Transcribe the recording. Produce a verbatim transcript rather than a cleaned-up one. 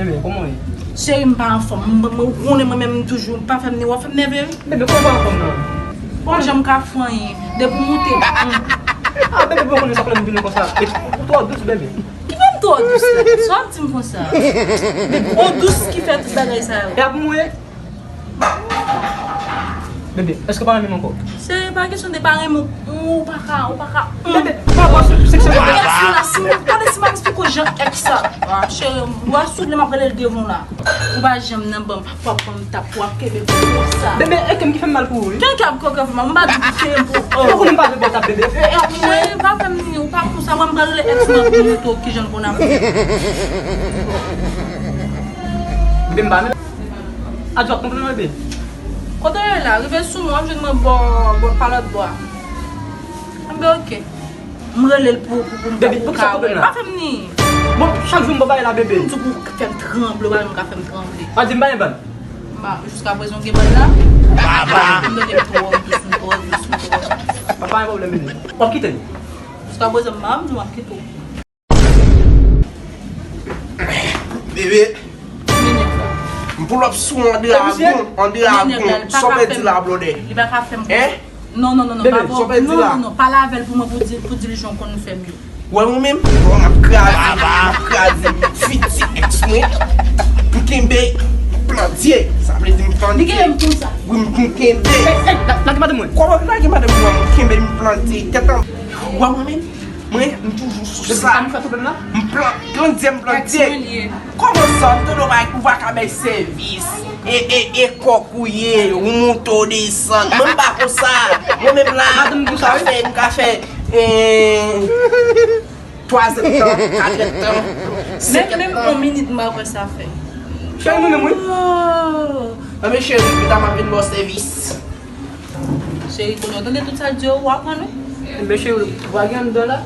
Bebe, kòman w ye? Cheri, m pa anfòm. M, m, ou konnen mwen menm m toujou, m pa fè m ni, w ap fè m nève wi. Bebe, kòman w pa anfòm nan? Bon, jan m ka fè anyen. Depi w moute, m. Ah, bebe, bon, konnen sa fè m vin konsa. E, ou twò dous, bebe. Ki fè m twò dous la? Sa w ap di m konsa? Ou dous ki fè tout bagay sa yo. E ap mouye. Bebe, èske w pa renmen m ankò? Cheri, pa kesyon de pa renmen w, ou pa ka, ou pa ka. Bebe, pa, pa, se, se, se, ou èks mwen la, si m, tande si m ap eksplike w jan èks sa. Ah, cheri, w a souple m ap rele l devan w la. Ou pa janm nan ban m, w ap pran m tap, w ap kenbe m konsa. Bebe, e ke m ki fè m mal pou ou, wi. Kèlke ap kòkè fè mal, m pa di pou kenbe m pou. Ou konnen m pa vle ba w tap, bebe. E, e, cheri, pa fè m ni, ou pa konsa, mwen m pral rele èks mwen pou m montre w kijan l konn ap fè. Bebe, m pa menm. Adjò ap konprann mwen, bebe. Kote w ye la? Rive sou mwen, w ap jwenn mwen bò, bò, pa lòt bò a. Anben, oke. M rele l pou, pou, pou m, bebe, pou ki sa w ap rele la? Pa fè m ni. Bon, chak jou m ba w bagay la, bebe. M di w pou w fè m tranble, w pa menm ka fè m tranble. Pa di m pa gen bann. M pa, jiskaprezan w gen bann la? Baba! M tande m twò dous, m twò dous, m twò dous. Pa, pa gen pwoblèm, bebe. W ap kite m? Jiskaprezan m pa janm di w m ap kite w. Bebe, m pull up sou Andre Agon, Andre Agon, sa w pèdi la, blòdè? Li pa ka fè m konsa. Hein? Non, non, non, non, bebe, sa w pèdi la? Non, non, non, pale avè l pou mwen, pou di, pou di l jan w konn fè m yo. Wè mwen menm, bon, m ap kraze, m ap kraze. Fiti èks mwen, m kenbe, m plantye. Sa vle di m plantye. Li kenbe m konsa. Wi, m, m kenbe. Hey, hey, la, lage madanm mwen. Kòman lage madanm mwen? M kenbe, m plantye. Tèt an. Wè mwen menm, mwen, m toujou sou sa. Sa m fè pwoblèm la? M plan-, plantye, m plantye. Kòman sa? M tande w pa, ou pa ka bay sèvis. E, e, e kòk ou ye, ou monte, w desann. Mwen m pa konsa. Mwen menm la, m ka fè, m ka fè, eh, twa zèdtan, kat èdtan, senk èdtan. Menm, menm yon minit m pa wè sa fè. Cheri, mwen menm, wi. Oh. Anben, cheri, pita m ap vin ba w sèvis. Cheri, konnen w tande tout sa l di yo, w aprann, wi. Enben, cheri, w a gen anndan la?